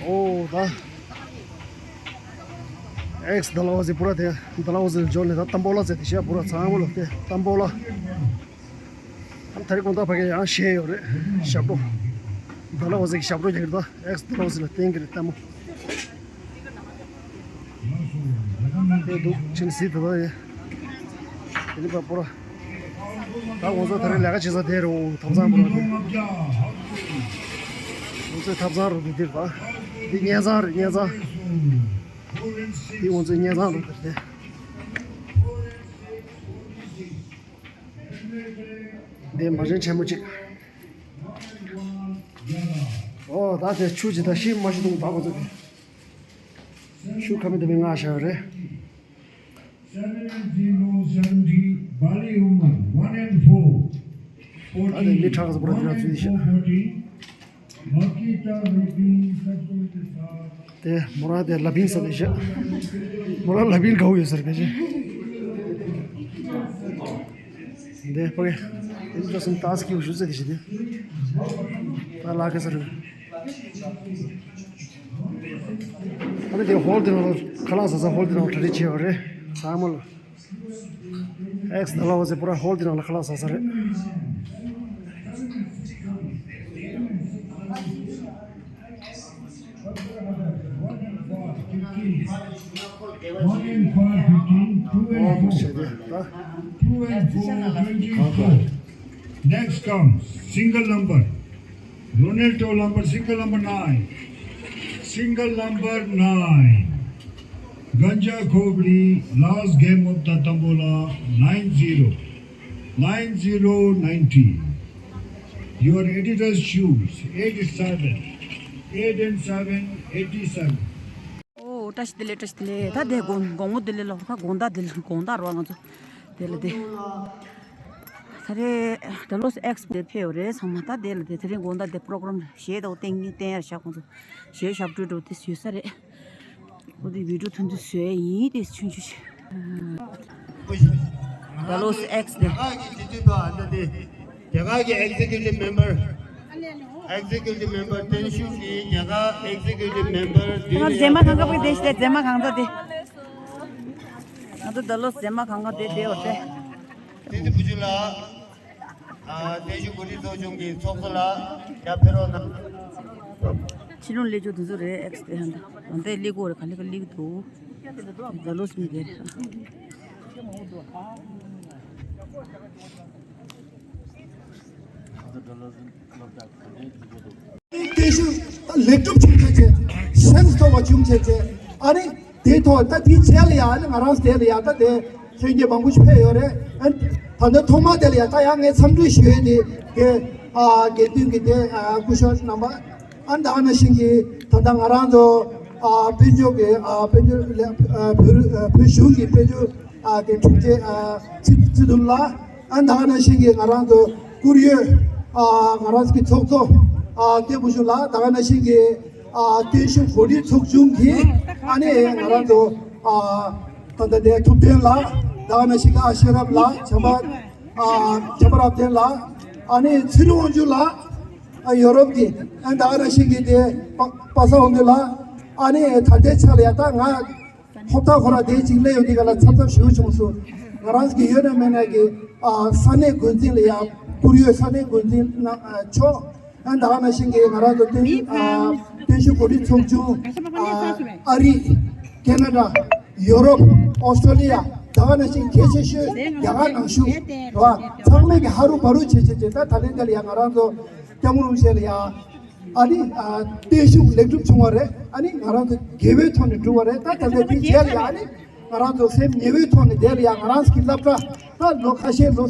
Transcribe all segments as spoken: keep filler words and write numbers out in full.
ཨོ་ད། ཨེགས་ཌལ་ཧོ་ཟི་པུ་ར་དེ་ཌལ་ཧོ་ཟི་ལ་འབྱོར་ནས་ད་ཏམ་པོ་ལ་ཟེར་དེ་བཤད་པུ་ར་ཚང་མ་ལོ་དེ་ཏམ་པོ་ལ། ཨ་ད་རེས་དགོང་དག་ཕ་གི་ཡང་བཤད་ཡོད་རེད། ཞབས་བྲོ། ཌལ་ཧོ་ཟི་གི་ཞབས་བྲོ་རྒྱག་གི་རེད་ད། ཨེགས་ཌལ་ཧོ་ཟི་ལ་བསྟན་གི་རེད་ལྟད་མོ། དེ་འདུག་ཕྱིན་སྲིད་དེ་ད་ཡིན། དེ་ནི་པ་པོ་ར། ད་ང་ཚོ་ད་རེས་ལས་ཀ་བྱེད་ས་དེ་རེད་འོ། ཐབ་ཚང་པོ་ར་དེ། ང་ཚོའི་ཐབ་ཚང་རུ་དེ་དེ་རེད་ད། འདི་བསྙེན་ཚང་རེད་བསྙེན་ཚང་། འདི་ང་ཚོའི་བསྙེན་ཚང་རུ་དེ་རེད་དེ། འདི་མ་བྱན་ཆེན་མོ་གཅིག་ཨོ་ད་དེ་ཆུ་ཅིག་ད་ཤི་མ་ཤི་དུང་ད་ང་ཚོ་དེ། ཤུ་ཁ་མི་དེ་མི་ང་ཤ་རེད། Seven and zero seventy, Bali woman, one and four, ཨ་དེ་མི་ཁྲག་ག་ཟ་པོ་ར་དེ་ན་ཚུལ་ཤ། དེ་མོ་ར་དེ་ལ་བིན་ས་དེ་ཤ། མོ་ར་ལ་བིན་གའུ་ཡོད་ཟེར་ག་ཤ། དེ་ཕ་གི་དེ་ཚོ་སུམ་ཏཱ་སི་ཀི་ཞུ་ཟེར་དེ་ཤ་དེ། ད་ལ་ག་ཟེར། ཨ་ནི་དེ་ཧོལ་དེ་ནང་ཁ་ལག་ཟ་ས་ཧོལ་དེ་ནང་གྲ་སྒྲིག་བྱས་པ་རེད་ཚང་མ་ལ། ཨེགས་ཌལ་ཧོ་ཟི་པུ་ར་ཧོལ་དེ་ནང་ལ་ཁ་ལག་ཟ་ས་རེད། One and five fifteen, two and four, two and four, twenty-four. Next comes single number. Ronaldo number, single number nine. Single number nine. Ganja Khogri, last game of the Tombola, nine zero. Nine zero ninety. Your Adidas shoes, eight seven. Eight and seven, eighty-seven. ཨོ་བཀྲ་ཤིས་བདེ་ལེགས། བཀྲ་ཤིས་བདེ་ལེགས། ད་དེ་དགོང་དགོང་མོ་བདེ་ལེགས་ལ། ད་དགོང་དག་བདེ་ལེགས། དགོང་དག་རོ་ང་ཚོ་དེ་ལ་དེ། ད་རེས་ཌལ་ཧོ་ཟི་ཨེགས་པོ་དེ་ཕེབས་ཡོད་རེད་ཚང་མ། ད་དེ་ལ་དེ་དེ་རིང་དགོང་དག་དེ་པོ་རོ་གྷ་རམ་གཞས་དང་བསྟན་བསྟན་ཡར་བཞག་ཁོང་ཚོ་གཞས་ཞབས་བྲོ་འགྲོ་དེ་བཟོས་ས་རེད། ཨོ་དེ་བི་ཌིའོ་ཐུང་ཐུང་བཟོས་ཡིན་དེ་ཆུང་ཆུང་ཞིག་ཌལ་ཧོ་ཟི་ཨེགས་དེ། རྒྱ་གར་གྱི་executive member, executive member བརྟན་བཞུགས་ཀྱིས་རྒྱ་གར་executive member ང་ཚོ་མཛེས་མ་གང་ག་པོ་དེ་ཞིག་དེ་མཛེས་མ་གང་ག་དེ། ང་ཚོ་ཌལ་ཧོ་ཟི་མཛེས་མ་གང་ག་དེ་དེ་འོ་དེ། བསྟན་འཛིན་བུ་ཆུང་ལགས། ཨ་བརྟན་བཞུགས་གོ་སྒྲིག་ཚོགས་ཆུང་གི་ཚོགས་གཙོ་ལགས་ཡར་ཕེབས་རོགས་གནང་། ཕྱི་ལོགས་སླེབས་ཆོག་དེ་ཚོ་རེད། ཨེགས་དེ་ཧན་ད་ད་ལྟའི་སླེབས་དགོས་རེད། ག་ལེ་ག་སླེབས་འདུག་ཌལ་ཧོ་ཟི་མི་དེ་རེད། བརྟན་བཞུགས་ད་ལེགས་གྲུབ་བྱུང་བྱས་བྱས། སེམས་རྟོགས་པ་བྱུང་བྱས་བྱས། ཨ་ནི་དེའི་ཐོག་ད་དེའི་རྗེས་ལ་ཡང་ཨ་ནི་ང་རང་དེ་ལ་ཡང་ད་དེ་ལྷན་རྒྱས་མང་པོ་ཞིག་ཕེབས་ཡོད་རེད། ཨ་ནི་ད་ལྟ་ཐོག་མ་དེ་ལ་ཡང་ད་ཡང་ངས་འཚམས་འདྲི་ཞུ་ཡས་དེ་དེ་ཨ་དགེ་འདུན་གྱི་དེ་ཨ་སྐུ་ཞབས་རྣམ་པ། ཨ་ནི་ད་ག་ནང་བཞིན་གྱི་ད་ལྟ་ང་རང་ཚོ་ཨ་དཔལ་འབྱོར་གྱི་ཨ་དཔལ་འབྱོར་ལས་ཨ་བོད་ཨ་བོད་གཞུང་གི་དཔལ་འབྱོར་ཨ་གི་དྲུང་ཆེ་ཨ་ཚེ་ཚེ་དུམ་ལགས། ཨ་ནི་ད་ག་ནང་བཞིན་གྱི་ང་རང་ཚོ་བཀུར་འོས་ཨ་ང་རང་ཚོ་གི་ཚོགས་གཙོ་ཨ་སྐྱབས་མགོན་ཆེན་པོ་མཆོག་ལགས། ད་ག་ནང་བཞིན་གྱི་ཨ་བརྟན་བཞུགས་གོ་སྒྲིག་ཚོགས་ཆུང་གིས་ཨ་ནི་ང་རང་ཚོ་ཨ་ད་ལྟ་དེ་ཐུབ་བསྟན་ལགས། ད་ག་ནང་བཞིན་གྱི་ཨ་ཤེས་རབ་ལགས། བྱམས་པ་ཨ་བྱམས་པ་རབ་བརྟན་ལགས། ཨ་ནི་ཚེ་རིང་དབང་ཕྱུག་ལགས། ཨ་ཡོ་རོབ་ཀྱི་ཨ་ད་ག་ནང་བཞིན་གྱི་དེ་པ་པ་སངས་དབང་འདུས་ལགས། ཨ་ནི་ད་ལྟའི་ཆ་ལ་ཡ་ད་ང་ཧོབ་ཐག་ཁོ་ར་དེ་གཅིག་སླེབས་ཡོང་དུས་ག་ལ་ཚབ་ཚབ་ཞུ་བྱུང་སོང་། ང་རང་གི་ཡོད་ན་མེད་ན་གི་ཨ་ས་གནས་འགོ་འཛིན་ལ་ཡ་བཀུར་འོས་ས་གནས་འགོ་འཛིན་གནང་ཨ་ཆོག་ཨ་ད་ག་ནང་བཞིན་གྱི་ང་རང་ཚོ་དེ་ཨ་བརྟན་བཞུགས་གོ་སྒྲིག་ཚོགས་ཆུང་ཨ་ཨ་རི། ཁེ་ན་ཌ། ཡོ་རོབ། ཨོ་སི་ཀྲོ་ལི་ཡ། ད་ག་ནང་བཞིན་གལ་ཆེ་ཤོས་རྒྱ་གར་ནང་བཞུགས་རེད་བ། ཚང་མས་ཀྱི་ཧ་རུ་བ་རུ་བྱེད་བྱེད་བྱེད། ད་ད་ལན་འདི་ལ་ཡ་ང་རང་ཚོ་སྐྱབས་མགོན་རིན་པོ་ཆེ་ལ་ཡ་ཨ་ནི་ཨ་བརྟན་བཞུགས་ལེགས་གྲུབ་བྱུང་བ་རེད། ཨ་ནི་ང་རང་ཚོ་དགེ་བའི་ཐོག་ནས་གྲུབ་པ་རེད། ད་ད་ལྟ་དེ་རྗེས་ལ་ཡ་ཨ་ནི་ང་རང་ཚོ་སེམས་ཉེ་བའི་ཐོག་ནས་དེ་ལ་ཡ་ང་རང་ཚོ་གི་སློབ་གྲྭ་ད་ལོ་ཁ་ཤས་ལོ།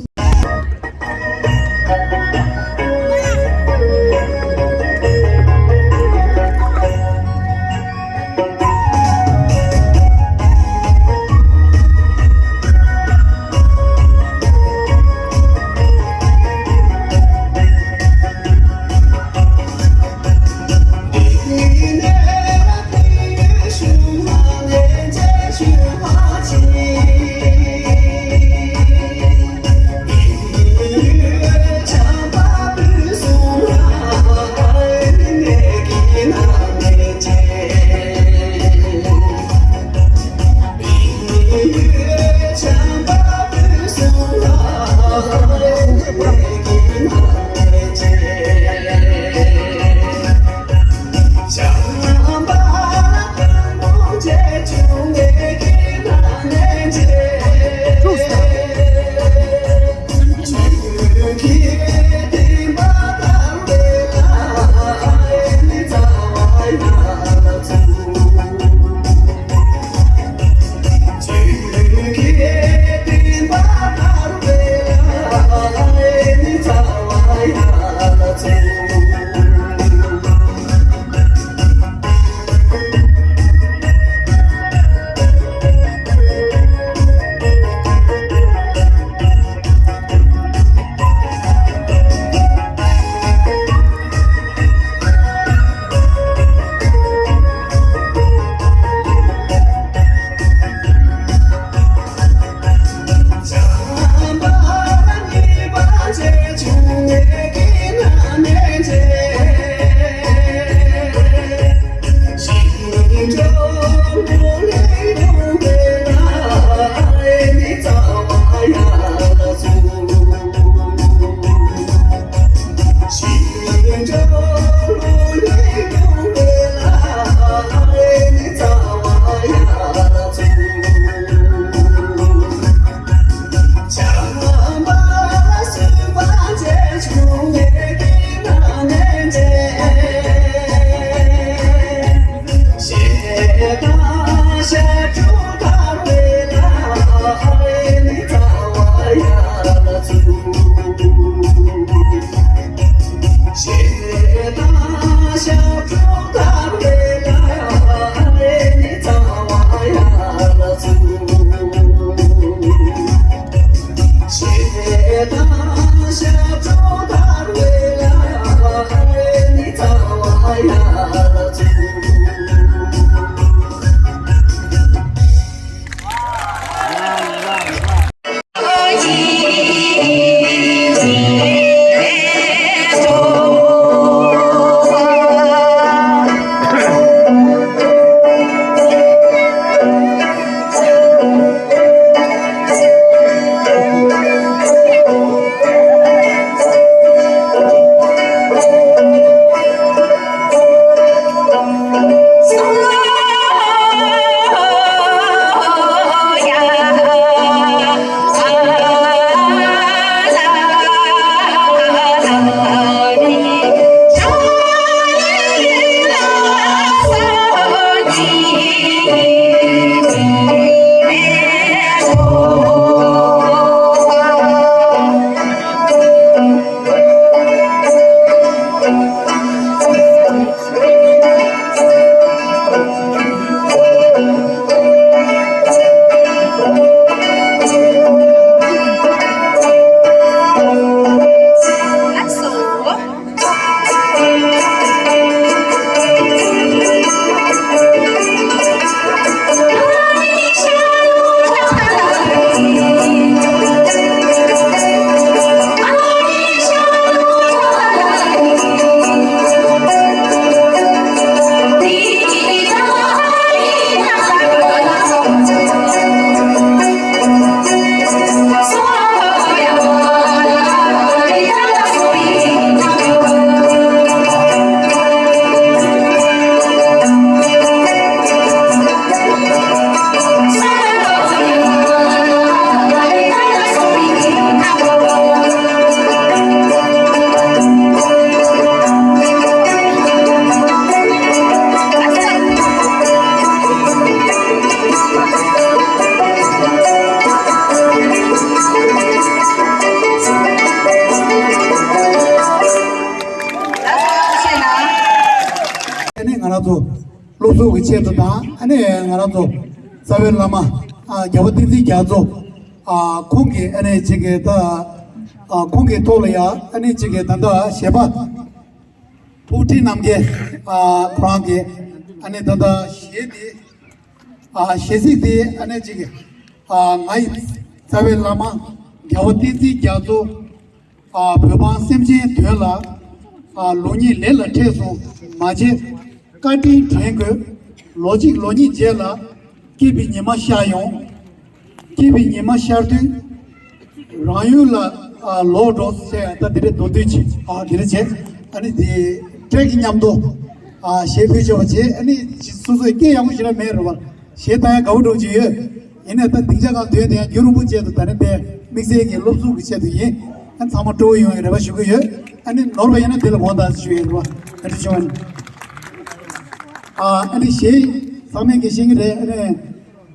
ང་རང་ཚོ་སློབ་གསོ་གི་ཆེད་དུ་དང་ཨ་ནི་ང་རང་ཚོ་རྩ་བའི་བླ་མ་ཨ་རྒྱལ་བ་བསྟན་འཛིན་རྒྱ་མཚོ་ཨ་ཁོང་གི་ཨ་ནི་ཅིག་གི་ད་ཨ་ཁོང་གི་ཐོག་ལ་ཡ་ཨ་ནི་ཅིག་གི་ད་ལྟ་གཞས་པ་ཕུར་ཁྲི་རྣམ་རྒྱལ་ཨ་ཁོ་རང་གི་ཨ་ནི་ད་ལྟ་གཞས་དེ་ཨ་གཞས་ཚིག་དེ་ཨ་ནི་ཅིག་གི་ཨ་ང་ཡི་རྩ་བའི་བླ་མ་རྒྱལ་བ་བསྟན་འཛིན་རྒྱ་མཚོ། ཨ་བོད་འབངས་སེམས་ཅན་དོན་ལ་ཨ་ལོ་གཉིས་ལས་ལ་འཕྲད་སོང་མ་བྱེད། བཀའ་དྲིན་དྲན་དགོས། ལོ་གཅིག་ལོ་གཉིས་རྗེས་ལ་སྐྱིད་པའི་ཉི་མ་ཤར་ཡོང་། སྐྱིད་པའི་ཉི་མ་ཤར་དུས་རང་ཡུལ་ལ་ཨ་ལོག་འགྲོ་ཟེར་ད་དེ་རེད་མདོ་སྟོད་ཅིག་ཨ་དེ་རེད་བྱས་ཨ་ནི་དེ་ཊེག་གི་མཉམ་དུ་ཨ་གཞས་ཕུལ་ཆོག་པ་བྱས་ཨ་ནི་སོ་སོའི་སྐད་ཡག་པོ་ཞིག་ལ་མེད་རེད་བ། གཞས་བཏང་ཡ་དགའ་པོ་འགྲོ་གི་ཡོད། ཡིན་ནའི་ད་སྡིངས་ཆ་སྒང་སྡོད་དེ་ཡང་རྒྱུན་རིང་པོ་བྱས་འདུག་ད་ནི་དེ་དམིགས་བསལ་གྱི་སློབ་ཟུར་གྱི་ཆེད་དུ་ཡིན། ཨ་ཚང་མ་སྤྲོ་བོ་ཡོང་བའི་རེ་བ་ཞུ་གི་ཡོད། ཨ་ནི་ནོར་བ་ཡིན་ན་དེ་ལ་དགོངས་དག་ཞུ་ཡ་རེད་བ། བཀའ་དྲིན་ཆེ་བ་ནི། ཨ་ཨ་ནི་གཞས་ཚང་མས་ཀྱི་ཤེས་ཀྱི་རེད། ཨ་ནི་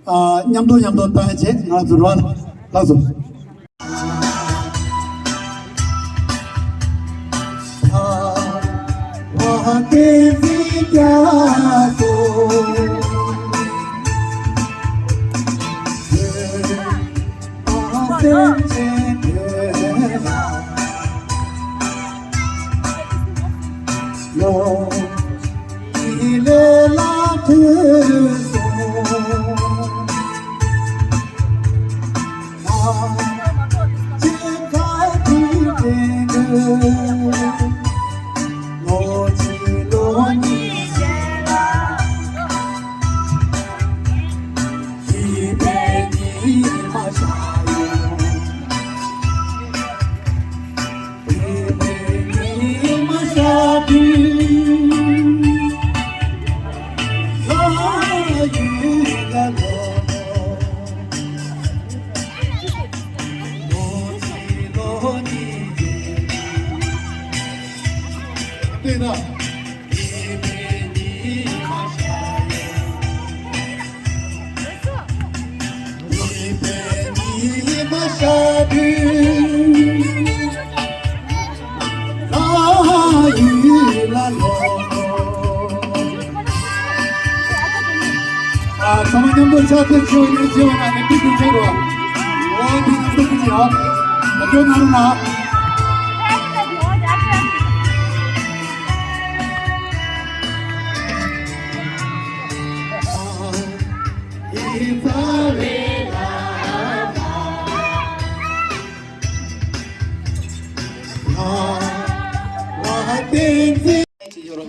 ཨ་མཉམ་དུ་མཉམ་དུ་བཏང་ཡ་བྱས་ང་རང་ཚོ་རོགས་ལ་ལགས་སོ། ཚང་མ་མཉམ་དུ་ཕྱག་འཚལ་ཞུ་ཡོད་ཅེས་པ་ན་ནི་ཏིག་ཏིག་ཕྱག་རོགས། འོ་འདི་ནི་ཏིག་ཏིག་ཡོད། ད་སྐྱོ་ན་རུ་ན།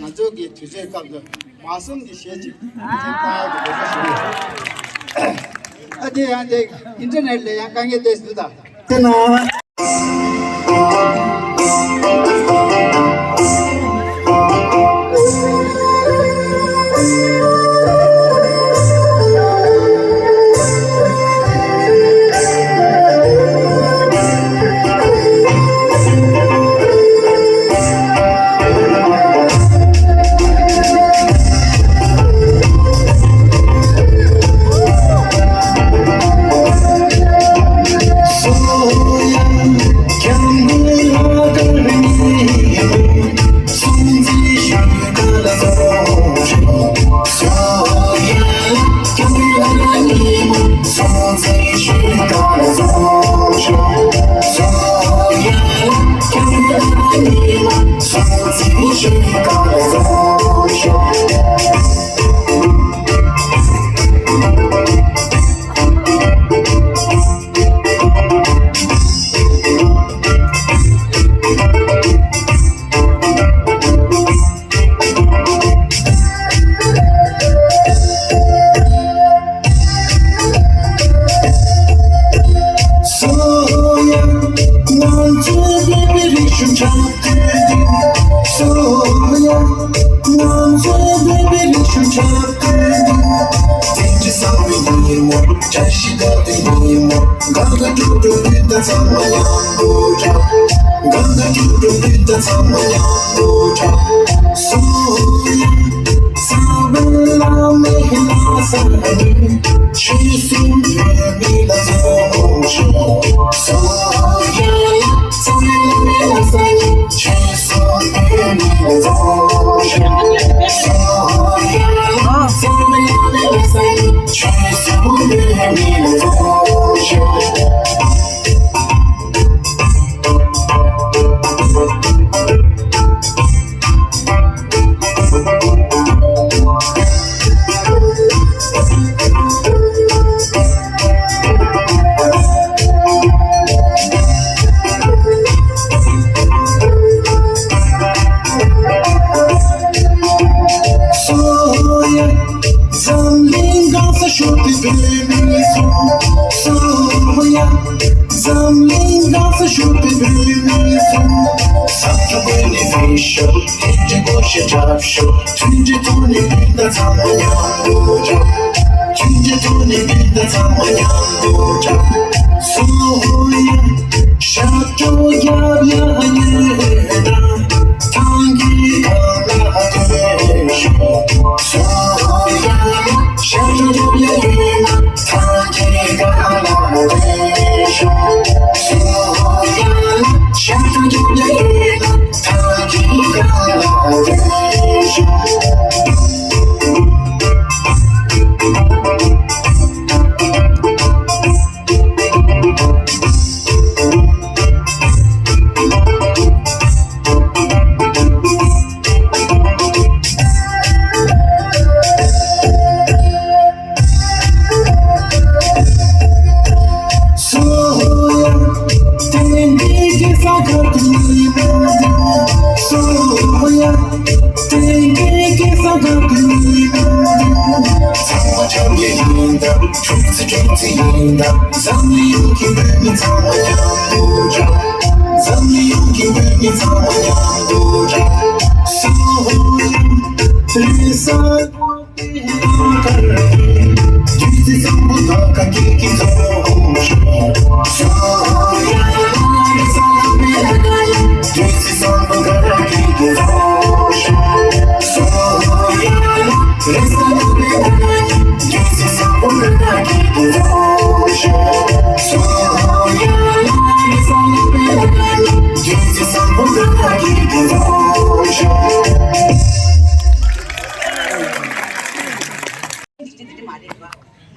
ང་ཚོ་གི་དུས་ཚོད་སྐབས་སུ་མ་གསུམ་གྱི་གཞས་ཅིག་ཅིག་བཏང་ཡག་གི་འདོད་པ་ཞིག་ཡོད། ཨ་དེ་ཡང་དེ་ཨིན་ཊར་ནེཊ་ལ་ཡང་དཀའ་ངལ་ཏོག་ཙམ་འདུག་ད། དེ་ན།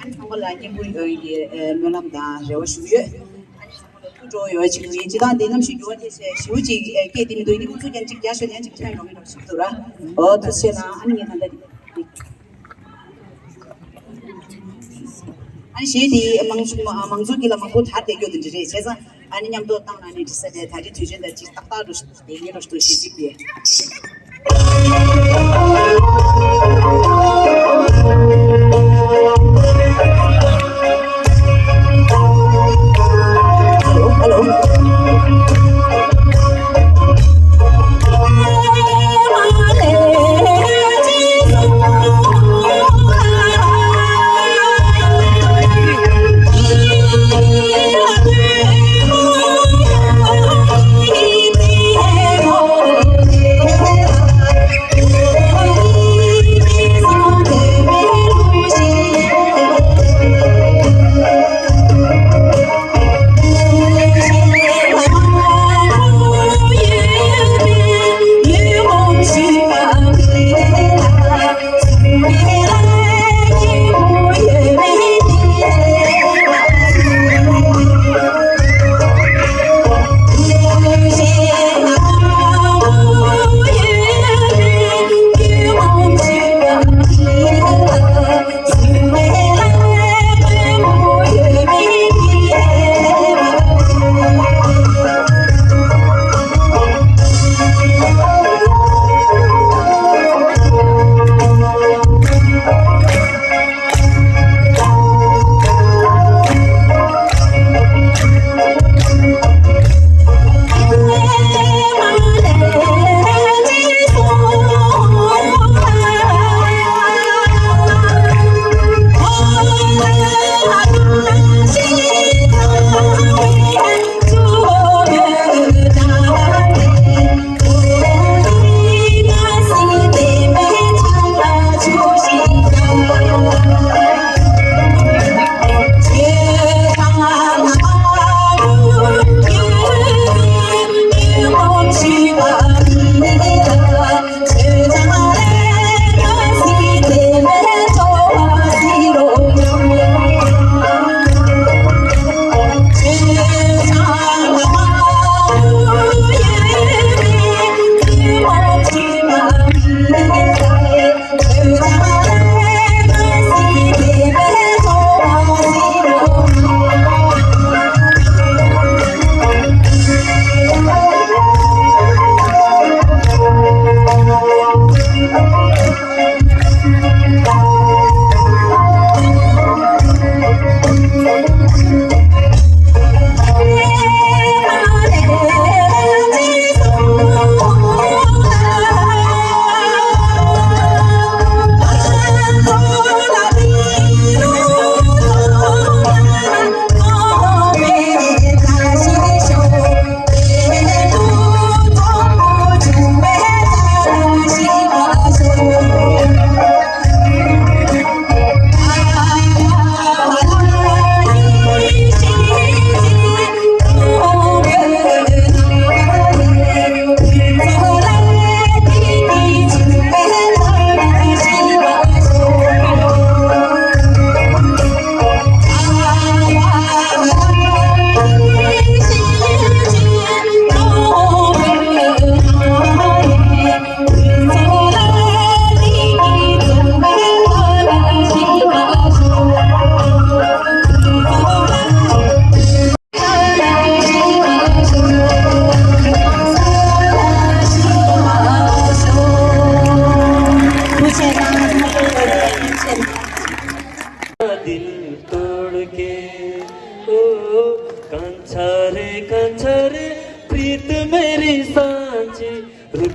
ཨ་ནི་ཚང་མ་ལ་སྙིང་ཁུར་ཡོད་ཀྱི་སྨོན་ལམ་དང་རེ་བ་ཞུ་ཡོད། ཨ་ནི་ཚང་མ་ལ་ཐུགས་སྤྲོ་ཡོད་ཅིག་ཡིན་སྤྱི་བཏང་འདི་གནམ་གཤིས་འགྱུར་བ་དེ་ཚེ་ཞེ་པོ་ཅིག་སྐད་དེ་མི་འདུག་ཡིན་ནི་ཁོང་ཚོ་ཀྱང་ཅིག་རྒྱ་ཤོད་ནས་ཅིག་ཐོན་འགྲོ་མི་འགྲོ་ཞིག་འདུག་ར། ཨོ་ཐུགས་རྗེ་གནང་། ཨ་ནི་ངས་ད་ལྟ་ཨ་ནི་གཞས་དེ་མང་ཚོགས་མང་ཚོགས་ཀྱི་ལ་མང་པོ་དར་བསྡད་རྒྱུ་དེ་འདྲ་རེད། བྱས་ཙང་ཨ་ནི་མཉམ་དུ་བཏང་ན་ནི་འགྲིག་ས་རེད། ད་རེས་དུས་ཆེན་ད་ཅིག་ཏག་ཏག་འགྲོ་བསྡད་ངེས་རོ་ཞུ་ཞེ་གཅིག་དེ།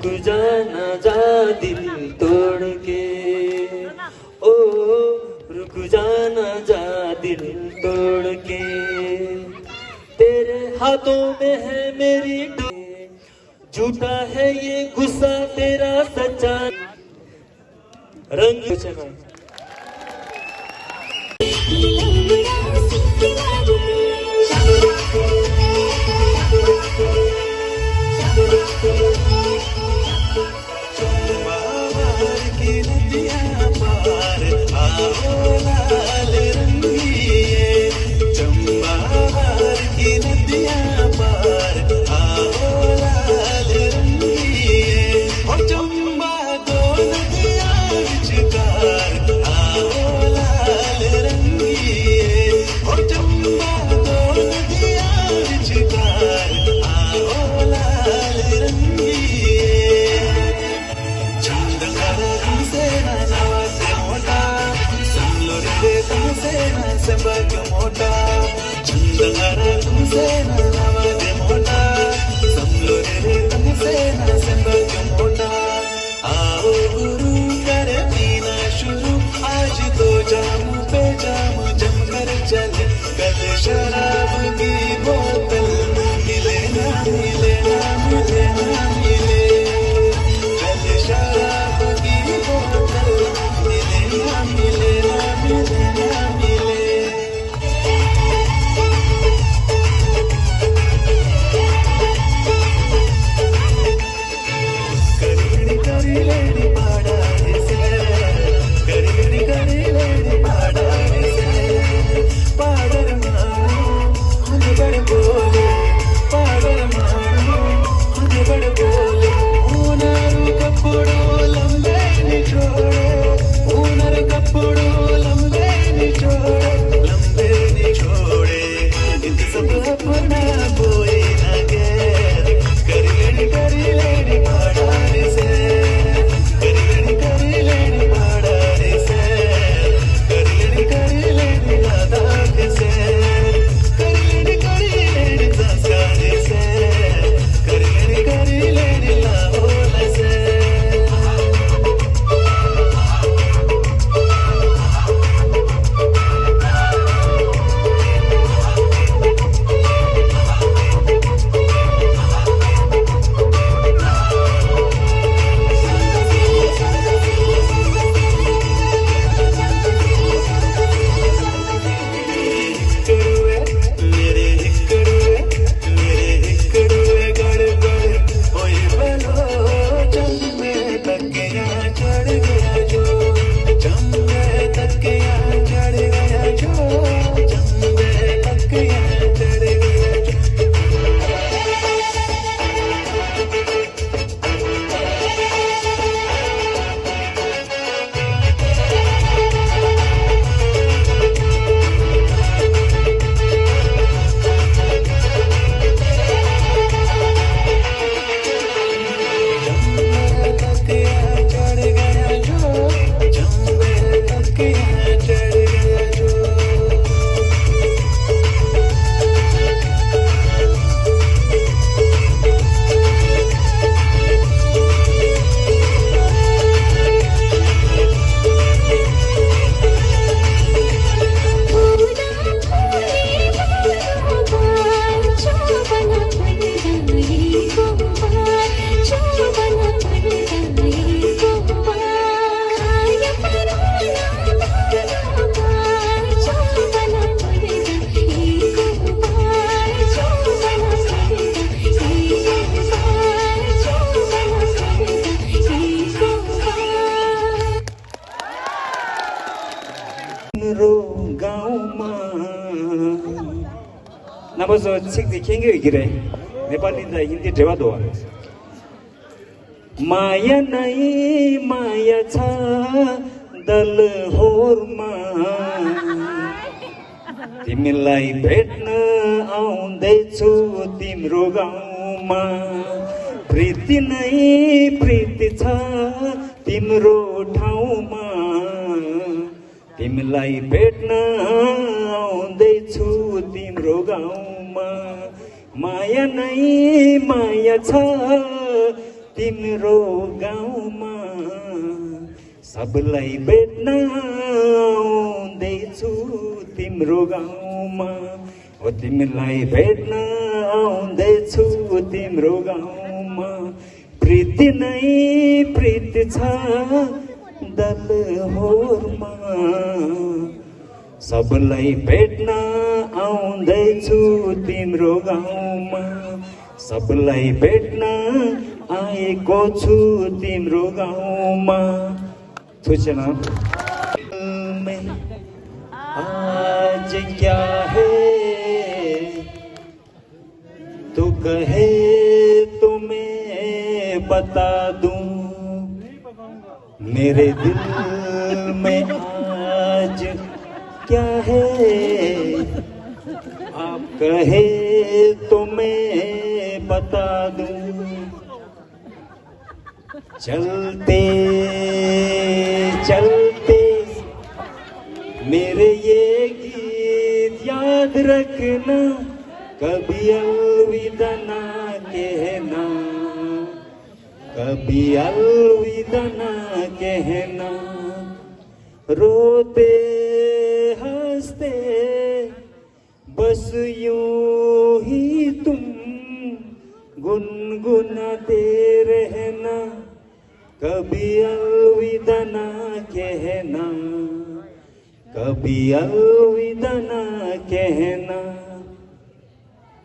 रुक जाना जा दिल तोड़ के, ओ रुक जाना जा दिल तोड़ के, तेरे हाथों में है मेरी डो-, झूठा है ये गुस्सा तेरा सच्चा रंग। आओ गुरु, कर पीना शुरू, आज तो जाम पे जाम जमकर चले। कल शराब की बोतल, मिले ना मिले ना मिले ना मिले। कल शराब की बोतल, मिले ना मिले ना मिले ना मिले। རོ་གའོ་མ། རྣམ་པ་ཚོ་ཚིག་འདི་མཁྱེན་གྱི་ཡོད་ཀྱི་རེད། ནེ་པ་ལི་དང་ཧིན་དི་འབྲེལ་བ་འདུག་བ། माया नहीं माया छ दल होरमा। तिमीलाई भेट्न आउँदैछु तिम्रो गाउँमा। प्रीति नै प्रीति छ तिम्रो ठाउँमा। तिमीलाई भेट्न आउँदैछु तिम्रो गाउँमा। माया नै माया छ तिम्रो गाउँमा सबलाई भेट्न आउँदैछु तिम्रो गाउँमा। हो, तिमीलाई भेट्न आउँदैछु तिम्रो गाउँमा। प्रीति नै प्रीति छ दलहोरमा। सबलाई भेट्न आउँदैछु तिम्रो गाउँमा। सबलाई भेट्न आएको छु तिम्रो गाउँमा। सूचना। आज क्या है, तू कहे तो मैं बता दूं। मेरे दिल में आज क्या है, आप कहे तो मैं बता दूं। चलते चलते मेरे ये गीत याद रखना, कभी अलविदा ना कहना, कभी अलविदा ना कहना। रोते हंसते बस यूं ही तुम गुनगुनाते रहना, कभी अलविदा ना कहना, कभी अलविदा ना कहना।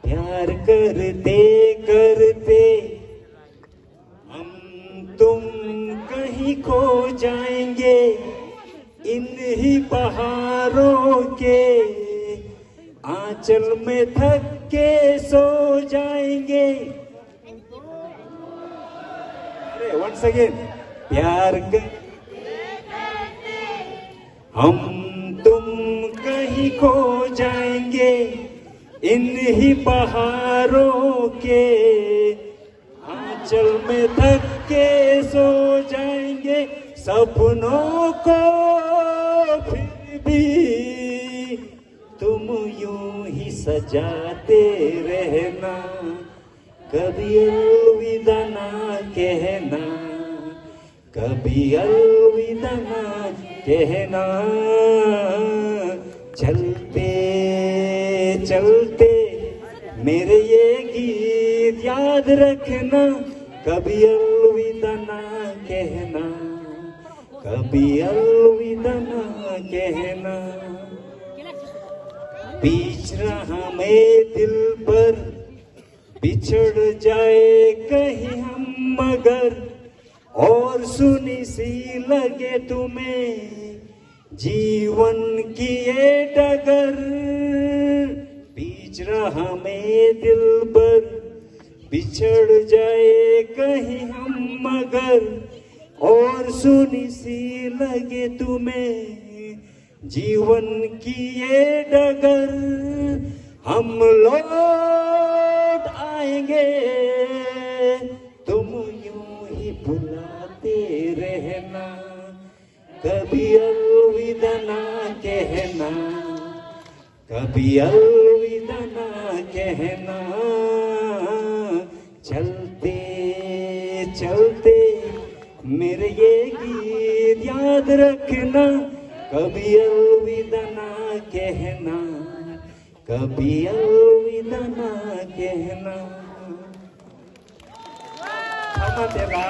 प्यार करते करते हम तुम कहीं खो जाएंगे इन्हीं पहाड़ों के आंचल में थक के सो जाएंगे। अरे, once again, प्यार कर हम तुम कहीं खो जाएंगे इन्हीं पहाड़ों के आंचल में थक के सो जाएंगे सपनों को फिर भी तुम यूं ही सजाते रहना। कभी अलविदा ना कहना, कभी अलविदा ना कहना। चलते चलते मेरे ये गीत याद रखना, कभी अलविदा ना कहना, कभी अलविदा ना कहना। बीच राह में दिल पर बिछड़ जाए कहीं हम मगर और सुनी सी लगे तुम्हें जीवन की ये डगर। बीच राह में दिल पर बिछड़ जाए कहीं हम मगर और सुनी सी लगे तुम्हें जीवन की ये डगर। हम लौट आएंगे तुम यूं ही बुलाते रहना। कभी अलविदा ना कहना, कभी अलविदा ना कहना। चलते चलते मेरे ये गीत याद रखना, कभी अलविदा ना कहना, कभी अलविदा ना कहना। थामा देला।